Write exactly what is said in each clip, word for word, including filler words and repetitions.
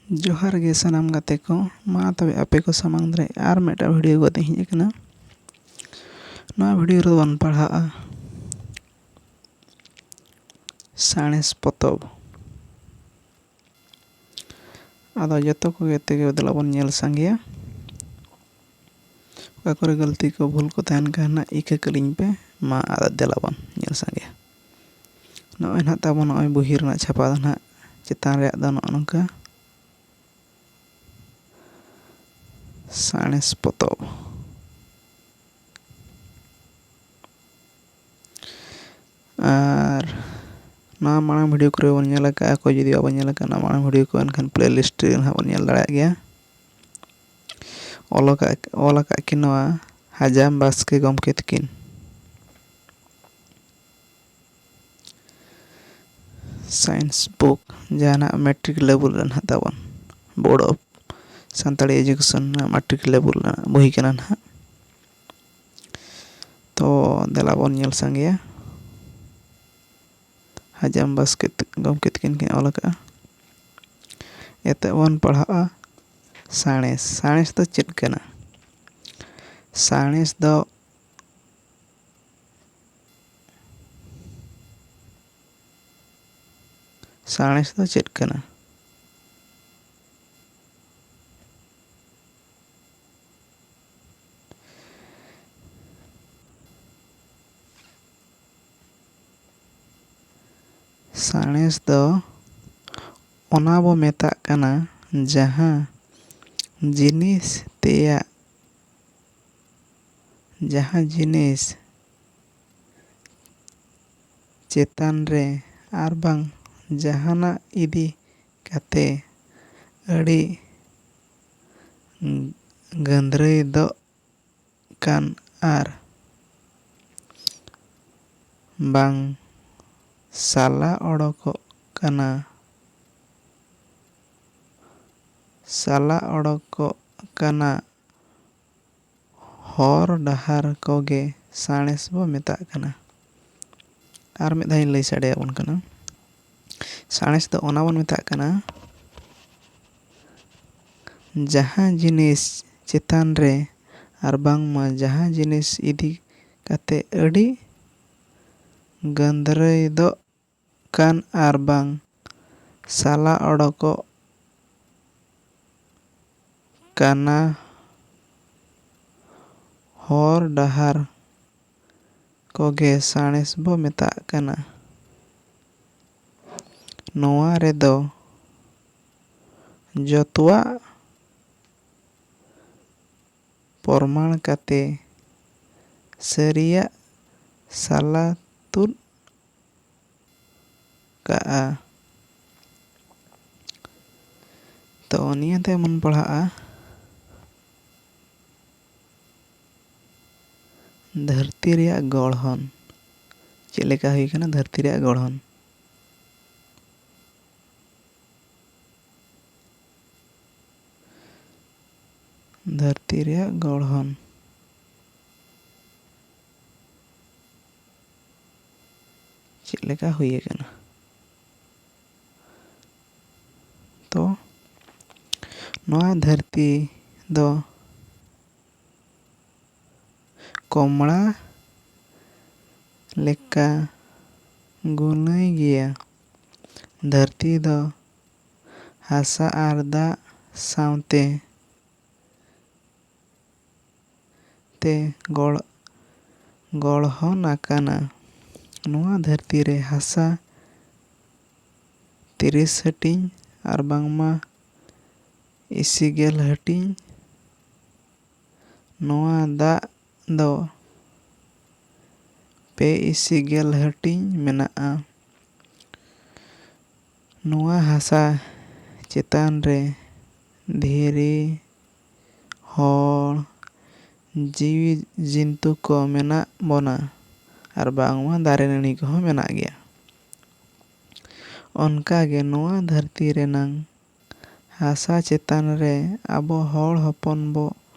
ᱡᱚᱦᱟᱨ ᱜᱮ ᱥᱟᱱᱟᱢ ᱜᱟᱛᱮ ᱠᱚ᱾ ᱢᱟ ᱛᱚᱵᱮ ᱟᱯᱮ ᱠᱚ ᱥᱟᱢᱟᱝ ᱨᱮ ᱟᱨ ᱢᱤᱫᱴᱟᱝ video ᱠᱟᱛᱮ ᱦᱮᱡ ᱟᱠᱟᱱᱟ᱾ ᱱᱚᱣᱟ video ᱨᱮᱫᱚ ᱵᱚᱱ ᱯᱟᱲᱦᱟᱜᱼᱟ ᱥᱟᱬᱮᱥ ᱯᱚᱛᱚᱵ᱾ ᱟᱫᱚ ᱡᱚᱛᱚ ᱠᱚᱜᱮ ᱛᱮᱜᱮ ᱫᱮᱞᱟ ᱵᱚᱱ ᱧᱮᱞ ᱥᱟᱸᱜᱮᱭᱟ᱾ ᱚᱠᱟ ᱠᱚᱨᱮ ᱜᱟᱹᱞᱛᱤ ᱠᱚ ᱵᱷᱩᱞ ᱠᱚ ᱛᱟᱦᱮᱱ ᱠᱷᱟᱱ ᱱᱟᱜ ᱤᱠᱟᱹ ᱠᱟᱹᱞᱤᱧ ᱯᱮ᱾ ᱢᱟ ᱟᱫᱚ ᱫᱮᱞᱟ ᱵᱚᱱ ᱧᱮᱞ ᱥᱟᱸᱜᱮᱭᱟ᱾ ᱱᱚᱜᱼᱚᱭ ᱱᱟᱦᱟᱜ ᱛᱟᱵᱚᱱ ᱱᱚᱜᱼᱚᱭ ᱵᱩᱦᱤ ᱨᱮᱱᱟᱜ ᱪᱷᱟᱯᱟ ᱫᱚ ᱱᱟᱦᱟᱜ ᱪᱮᱛᱟᱱ ᱨᱮᱭᱟᱜ ᱫᱚ ᱱᱚᱜᱼᱚ ᱱᱚᱝᱠᱟ ᱥᱟᱬᱮᱥ ᱯᱚᱛᱚᱵ᱾ ᱟᱨ ᱱᱚᱣᱟ ᱢᱟᱲᱟᱝ video ᱠᱚᱨᱮ ᱵᱚᱱ ᱧᱮᱞ ᱟᱠᱟᱫᱼᱟ, ᱚᱠᱚᱭ ᱡᱩᱫᱤ ᱵᱟᱵᱚᱱ ᱧᱮᱞ ᱟᱠᱟᱫ ᱱᱚᱣᱟ ᱢᱟᱲᱟᱝ video ᱠᱚ, ᱮᱱᱠᱷᱟᱱ playlist ᱨᱮ ᱱᱟᱦᱟᱜ ᱵᱚᱱ ᱧᱮᱞ ᱫᱟᱲᱮᱭᱟᱜ ᱜᱮᱭᱟ᱾ ᱚᱞ ᱟᱠᱟᱫ, ᱚᱞ ᱟᱠᱟᱫ ᱠᱤᱱ ᱱᱚᱣᱟ ᱦᱟᱡᱟᱢ ᱵᱟᱥᱠᱮ ᱜᱚᱢᱠᱮ ᱛᱟᱹᱠᱤᱱ᱾ Science book ᱡᱟᱦᱟᱱᱟᱜ matric level ᱨᱮ ᱱᱟᱦᱟᱜ ᱛᱟᱵᱚᱱ, Board of Santali Education ᱨᱮᱱᱟᱜ matric level ᱨᱮᱱᱟᱜ ᱵᱳᱭ ᱠᱟᱱᱟ ᱱᱟᱦᱟᱜ᱾ ᱛᱚ ᱫᱮᱞᱟ ᱵᱚᱱ ᱧᱮᱞ ᱥᱟᱸᱜᱮᱭᱟ᱾ ᱦᱟᱡᱟᱢ ᱵᱟᱥᱠᱮ ᱛᱤ-, ᱜᱚᱢᱠᱮ ᱛᱤᱠᱤᱱ ᱠᱤᱱ ᱚᱞ ᱟᱠᱟᱫᱼᱟ᱾ ᱮᱛᱚᱦᱚᱵ ᱵᱚᱱ ᱯᱟᱲᱦᱟᱜᱼᱟ ᱥᱟᱬᱮᱥ᱾ ᱥᱟᱬᱮᱥ ᱫᱚ ᱪᱮᱫ ᱠᱟᱱᱟ? ᱥᱟᱬᱮᱥ ᱫᱚ, ᱥᱟᱬᱮᱥ ᱫᱚ ᱪᱮᱫ ᱠᱟᱱᱟ? ᱥᱟᱬᱮᱥ ᱫᱚ ᱚᱱᱟ ᱵᱚ ᱢᱮᱛᱟᱜ ᱠᱟᱱᱟ, ᱡᱟᱦᱟᱸ ᱡᱤᱱᱤᱥ ᱛᱮᱭᱟᱜ, ᱡᱟᱦᱟᱸ ᱡᱤᱱᱤᱥ ᱪᱮᱛᱟᱱ ᱨᱮ ᱟᱨ ᱵᱟᱝ ᱡᱟᱦᱟᱱᱟᱜ ᱤᱫᱤ ᱠᱟᱛᱮ ᱟᱹᱰᱤ ᱜᱟᱹᱱᱫᱽᱨᱟᱹᱭ ᱫᱚᱜ ᱠᱟᱱ ᱟᱨ ᱵᱟᱝ ᱥᱟᱞᱟ ᱚᱰᱚᱠᱚᱜ ᱠᱟᱱᱟ, ᱥᱟᱞᱟ ᱚᱰᱚᱠᱚᱜ ᱠᱟᱱᱟ ᱦᱚᱨ ᱰᱟᱦᱟᱨ ᱠᱚᱜᱮ ᱥᱟᱬᱮᱥ ᱵᱚ ᱢᱮᱛᱟᱜ ᱠᱟᱱᱟ᱾ ᱟᱨ ᱢᱤᱫ ᱫᱷᱟᱣ ᱤᱧ ᱞᱟᱹᱭ ᱥᱟᱰᱮ ᱟᱵᱚᱱ ᱠᱟᱱᱟ᱾ ᱥᱟᱬᱮᱥ ᱫᱚ ᱚᱱᱟ ᱵᱚᱱ ᱢᱮᱛᱟᱜ ᱠᱟᱱᱟ, ᱡᱟᱦᱟᱸ ᱡᱤᱱᱤᱥ ᱪᱮᱛᱟᱱ ᱨᱮ ᱟᱨ ᱵᱟᱝᱢᱟ ᱡᱟᱦᱟᱸ ᱡᱤᱱᱤᱥ ᱤᱫᱤ ᱠᱟᱛᱮ ᱟᱹᱰᱤ ᱜᱟᱹᱱᱫᱽᱨᱟᱹᱭ ᱫᱚ ᱠᱟᱱ ᱟᱨ ᱵᱟᱝ ᱥᱟᱞᱟ ᱚᱰᱚᱠᱚᱜ ᱠᱟᱱᱟ ᱦᱚᱨ ᱰᱟᱦᱟᱨ ᱠᱚᱜᱮ ᱥᱟᱬᱮᱥ ᱵᱚ ᱢᱮᱛᱟᱜ ᱠᱟᱱᱟ᱾ ᱱᱚᱣᱟ ᱨᱮᱫᱚ ᱡᱚᱛᱚᱣᱟᱜ ᱯᱨᱚᱢᱟᱬ ᱠᱟᱛᱮ ᱥᱟᱹᱨᱤᱭᱟᱜ ᱥᱟᱞᱟ ᱛᱩᱫ ᱠᱟᱜᱼᱟ᱾ ᱛᱚ ᱱᱤᱭᱟᱹ ᱛᱮ ᱵᱚᱱ ᱯᱟᱲᱦᱟᱜᱼᱟ ᱫᱷᱟᱹᱨᱛᱤ ᱨᱮᱭᱟᱜ ᱜᱚᱲᱦᱚᱱ᱾ ᱪᱮᱫ ᱞᱮᱠᱟ ᱦᱩᱭ ᱠᱟᱱᱟ ᱫᱷᱟᱹᱨᱛᱤ ᱨᱮᱭᱟᱜ ᱜᱚᱲᱦᱚᱱ? ᱫᱷᱟᱹᱨᱛᱤ ᱨᱮᱭᱟᱜ ᱜᱚᱲᱦᱚᱱ ᱪᱮᱫ ᱞᱮᱠᱟ ᱦᱩᱭ ᱟᱠᱟᱱᱟ? ᱛᱚ ᱱᱚᱣᱟ ᱫᱷᱟᱹᱨᱛᱤ ᱫᱚ ᱠᱚᱢᱲᱟ ᱞᱮᱠᱟ ᱜᱩᱱᱟᱹᱭ ᱜᱮᱭᱟ᱾ ᱫᱷᱟᱹᱨᱛᱤ ᱫᱚ ᱦᱟᱥᱟ ᱟᱨ ᱫᱟᱜ ᱥᱟᱶᱛᱮ ᱛᱮ ᱜᱚᱲ-, ᱜᱚᱲᱦᱚᱱ ᱟᱠᱟᱱᱟ᱾ ᱱᱚᱣᱟ ᱫᱷᱟᱹᱨᱛᱤ ᱨᱮ ᱦᱟᱥᱟ ᱛᱤᱨᱤᱥ ᱦᱟᱹᱴᱤᱧ ᱟᱨ ᱵᱟᱝᱢᱟ ᱤᱥᱤ ᱜᱮᱞ ᱦᱟᱹᱴᱤᱧ᱾ ᱱᱚᱣᱟ ᱫᱟᱜ ᱫᱚ ᱯᱮ ᱤᱥᱤ ᱜᱮᱞ ᱦᱟᱹᱴᱤᱧ ᱢᱮᱱᱟᱜᱼᱟ᱾ ᱱᱚᱣᱟ ᱦᱟᱥᱟ ᱪᱮᱛᱟᱱ ᱨᱮ ᱫᱷᱤᱨᱤ, ᱦᱚᱲ, ᱡᱤᱣᱤ ᱡᱤᱱᱛᱩ ᱠᱚ ᱢᱮᱱᱟᱜ ᱵᱚᱱᱟ ᱟᱨ ᱵᱟᱝᱢᱟ ᱫᱟᱨᱮ ᱱᱟᱹᱲᱤ ᱠᱚᱦᱚᱸ ᱢᱮᱱᱟᱜ ᱜᱮᱭᱟ᱾ ᱚᱱᱠᱟᱜᱮ ᱱᱚᱣᱟ ᱫᱷᱟᱹᱨᱛᱤ ᱨᱮᱱᱟᱝ ᱦᱟᱥᱟ ᱪᱮᱛᱟᱱ ᱨᱮ ᱟᱵᱚ ᱦᱚᱲ ᱦᱚᱯᱚᱱ ᱵᱚ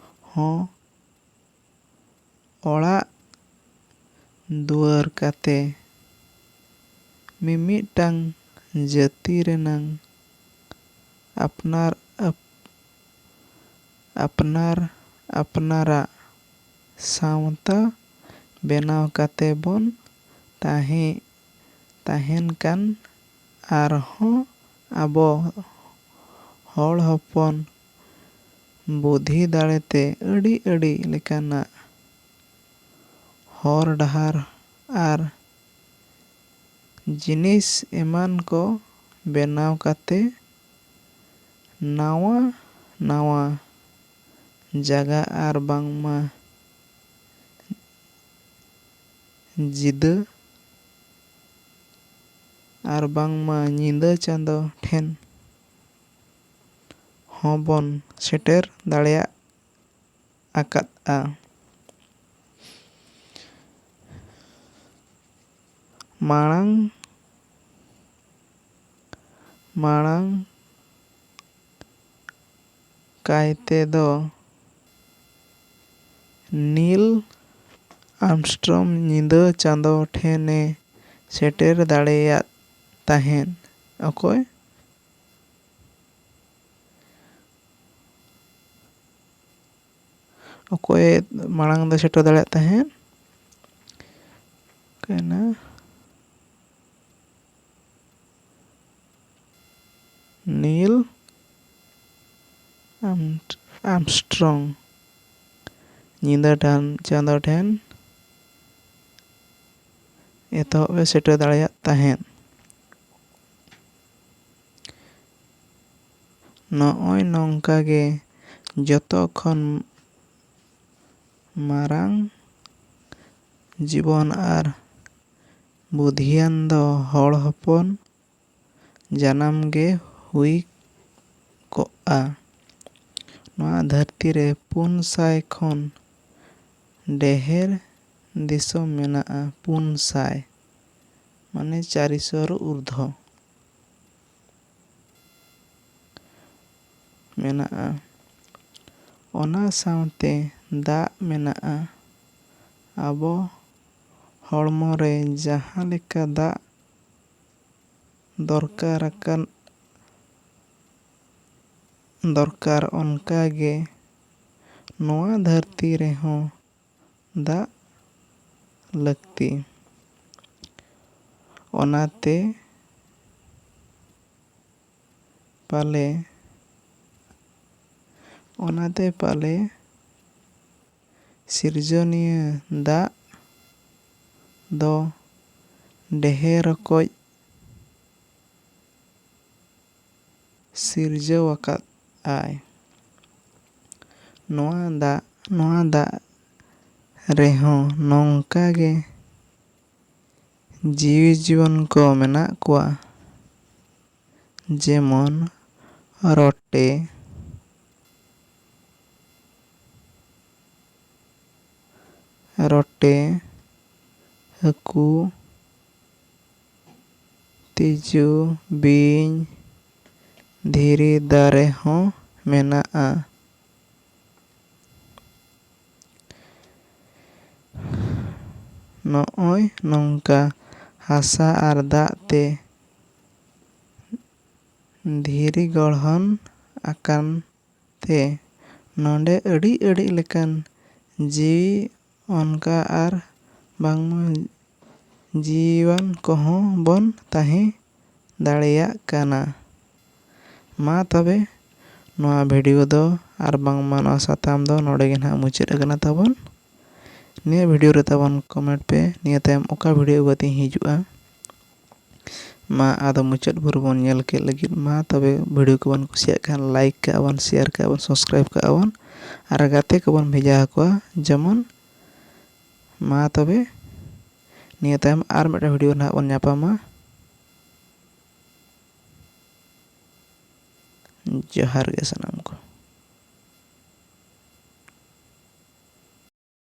ᱦᱚᱸ ᱚᱲᱟᱜ ᱫᱩᱣᱟᱹᱨ ᱠᱟᱛᱮ ᱢᱤᱢᱤᱫᱴᱟᱝ ᱡᱟᱹᱛᱤ ᱨᱮᱱᱟᱝ ᱟᱯᱱᱟᱨ ᱟᱯ-, ᱟᱯᱱᱟᱨ ᱟᱯᱱᱟᱨᱟᱜ ᱥᱟᱶᱛᱟ ᱵᱮᱱᱟᱣ ᱠᱟᱛᱮ ᱵᱚᱱ ᱛᱟᱦᱮᱸ ᱛᱟᱦᱮᱱ ᱠᱟᱱ ᱟᱨᱦᱚᱸ ᱟᱵᱚ ᱦᱚᱲ ᱦᱚᱯᱚᱱ ᱵᱩᱫᱷᱤ ᱫᱟᱲᱮᱛᱮ ᱟᱹᱰᱤ ᱟᱹᱰᱤ ᱞᱮᱠᱟᱱᱟᱜ ᱦᱚᱨ ᱰᱟᱦᱟᱨ ᱟᱨ ᱡᱤᱱᱤᱥ ᱮᱢᱟᱱ ᱠᱚ ᱵᱮᱱᱟᱣ ᱠᱟᱛᱮ ᱱᱟᱣᱟ ᱱᱟᱣᱟ ᱡᱟᱭᱜᱟ ᱟᱨ ᱵᱟᱝᱢᱟ ᱡᱤᱫᱟᱹ ᱟᱨ ᱵᱟᱝᱢᱟ ᱧᱤᱫᱟᱹ ᱪᱟᱸᱫᱚ ᱴᱷᱮᱱ ᱦᱚᱸᱵᱚᱱ ᱥᱮᱴᱮᱨ ᱫᱟᱲᱮᱭᱟᱜ ᱟᱠᱟᱫᱼᱟ᱾ ᱢᱟᱲᱟᱝ ᱢᱟᱲᱟᱝ ᱠᱟᱭᱛᱮ ᱫᱚ ᱱᱤᱞ ᱟᱨᱢᱥᱴᱨᱚᱝ ᱧᱤᱫᱟᱹ ᱪᱟᱸᱫᱚ ᱴᱷᱮᱱᱮ ᱥᱮᱴᱮᱨ ᱫᱟᱲᱮᱭᱟᱫ ᱛᱟᱦᱮᱸᱫ᱾ ᱚᱠᱚᱭ? ᱚᱠᱚᱭ ᱢᱟᱲᱟᱝ ᱫᱚ ᱥᱮᱴᱮᱨ ᱫᱟᱲᱮᱭᱟᱜ ᱛᱟᱦᱮᱸᱫ? ᱠᱟᱱᱟ ᱱᱤᱞ ᱟᱢ-, ᱟᱨᱢᱥᱴᱨᱚᱝ ᱧᱤᱫᱟᱹ ᱴᱷᱮᱱ, ᱪᱟᱸᱫᱚ ᱴᱷᱮᱱ ᱮᱛᱚᱦᱚᱵ ᱮ ᱥᱮᱴᱮᱨ ᱫᱟᱲᱮᱭᱟᱜ ᱛᱟᱦᱮᱸᱫ᱾ ᱱᱚᱜᱼᱚᱭ ᱱᱚᱝᱠᱟ ᱜᱮ ᱡᱚᱛᱚ ᱠᱷᱚᱱ ᱢᱟᱨᱟᱝ ᱡᱤᱵᱚᱱ ᱟᱨ ᱵᱩᱫᱷᱤᱭᱟᱱ ᱫᱚ ᱦᱚᱲ ᱦᱚᱯᱚᱱ ᱡᱟᱱᱟᱢ ᱜᱮ ᱦᱩᱭ ᱠᱚᱜᱼᱟ᱾ ᱱᱚᱣᱟ ᱫᱷᱟᱹᱨᱛᱤ ᱨᱮ ᱯᱩᱱ ᱥᱟᱭ ᱠᱷᱚᱱ ᱰᱷᱮᱨ ᱫᱤᱥᱚᱢ ᱢᱮᱱᱟᱜᱼᱟ᱾ ᱯᱩᱱ ᱥᱟᱭ, ᱢᱟᱱᱮ ᱪᱟᱨᱤᱥᱚ ᱨᱩ ᱩᱨᱫᱷᱚ᱾ ᱢᱮᱱᱟᱜᱼᱟ᱾ ᱚᱱᱟ ᱥᱟᱶᱛᱮ ᱫᱟᱜ ᱢᱮᱱᱟᱜᱼᱟ᱾ ᱟᱵᱚ ᱦᱚᱲᱢᱚ ᱨᱮ ᱡᱟᱦᱟᱸ ᱞᱮᱠᱟ ᱫᱟᱜ ᱫᱚᱨᱠᱟᱨ ᱟᱠᱟᱱ, ᱫᱚᱨᱠᱟᱨ, ᱚᱱᱠᱟ ᱜᱮ ᱱᱚᱣᱟ ᱫᱷᱟᱹᱨᱛᱤ ᱨᱮᱦᱚᱸ ᱫᱟᱜ ᱞᱟᱹᱠᱛᱤ᱾ ᱚᱱᱟᱛᱮ ᱯᱟᱞᱮ, ᱚᱱᱟᱛᱮ ᱯᱟᱞᱮ ᱥᱤᱨᱡᱚᱱᱤᱭᱟᱹ ᱫᱟᱜ ᱫᱚ ᱰᱮᱦᱮ ᱨᱚᱠᱚᱡ ᱥᱤᱨᱡᱟᱹᱣ ᱟᱠᱟᱫ ᱟᱭ᱾ ᱱᱚᱣᱟ ᱫᱟᱜ, ᱱᱚᱣᱟ ᱫᱟᱜ ᱨᱮᱦᱚᱸ ᱱᱚᱝᱠᱟ ᱜᱮ ᱡᱤᱣᱤ ᱡᱤᱵᱚᱱ ᱠᱚ ᱢᱮᱱᱟᱜ ᱠᱚᱣᱟ, ᱡᱮᱢᱚᱱ ᱨᱚᱴᱮ, ᱨᱚᱴᱮ, ᱦᱟᱹᱠᱩ, ᱛᱤᱡᱩ, ᱵᱤᱧ, ᱫᱷᱤᱨᱤ ᱫᱟᱨᱮ ᱦᱚᱸ ᱢᱮᱱᱟᱜᱼᱟ᱾ ᱱᱚᱜᱼᱚᱭ ᱱᱚᱝᱠᱟ ᱦᱟᱥᱟ ᱟᱨ ᱫᱟᱜ ᱛᱮ ᱫᱷᱤᱨᱤ ᱜᱚᱲᱦᱚᱱ ᱟᱠᱟᱱ ᱛᱮ ᱱᱚᱰᱮ ᱟᱹᱰᱤ ᱟᱹᱰᱤ ᱞᱮᱠᱟᱱ ᱡᱤᱣᱤ ᱚᱱᱠᱟ ᱟᱨ ᱵᱟᱝᱢᱟ ᱡᱤᱣᱤᱣᱟᱱ ᱠᱚᱦᱚᱸ ᱵᱚᱱ ᱛᱟᱦᱮᱸ ᱫᱟᱲᱮᱭᱟᱜ ᱠᱟᱱᱟ᱾ ᱢᱟ ᱛᱚᱵᱮ ᱱᱚᱣᱟ video ᱫᱚ ᱟᱨ ᱵᱟᱝᱢᱟ ᱱᱚᱣᱟ ᱥᱟᱛᱟᱢ ᱫᱚ ᱱᱚᱰᱮ ᱜᱮ ᱱᱟᱦᱟᱜ ᱢᱩᱪᱟᱹᱫ ᱟᱠᱟᱱᱟ ᱛᱟᱵᱚᱱ᱾ ᱱᱤᱭᱟᱹ video ᱨᱮ ᱛᱟᱵᱚᱱ comment ᱯᱮ, ᱱᱤᱭᱟᱹ ᱛᱟᱭᱚᱢ ᱚᱠᱟ video ᱟᱹᱜᱩ ᱠᱟᱛᱮᱧ ᱦᱤᱡᱩᱜᱼᱟ᱾ ᱢᱟ ᱟᱫᱚ ᱢᱩᱪᱟᱹᱫ ᱵᱷᱳᱨ ᱵᱚᱱ ᱧᱮᱞ ᱠᱮᱫ ᱞᱟᱹᱜᱤᱫ, ᱢᱟ ᱛᱚᱵᱮ video ᱠᱚᱵᱚᱱ ᱠᱩᱥᱤᱭᱟᱜ ᱠᱷᱟᱱ like ᱠᱟᱜᱼᱟ ᱵᱚᱱ, share ᱠᱟᱜᱼᱟ ᱵᱚᱱ, subscribe ᱠᱟᱜᱼᱟ ᱵᱚᱱ ᱟᱨ ᱜᱟᱛᱮ ᱠᱚᱵᱚᱱ ᱵᱷᱮᱡᱟ ᱟᱠᱚᱣᱟ᱾ ᱡᱮᱢᱚᱱ ᱢᱟ ᱛᱚᱵᱮ ᱱᱤᱭᱟᱹ ᱛᱟᱭᱚᱢ ᱟᱨ ᱢᱤᱫᱴᱟᱝ video ᱱᱟᱦᱟᱜ ᱵᱚᱱ ᱧᱟᱯᱟᱢᱟ᱾ ᱡᱚᱦᱟᱨ ᱜᱮ ᱥᱟᱱᱟᱢ ᱠᱚ᱾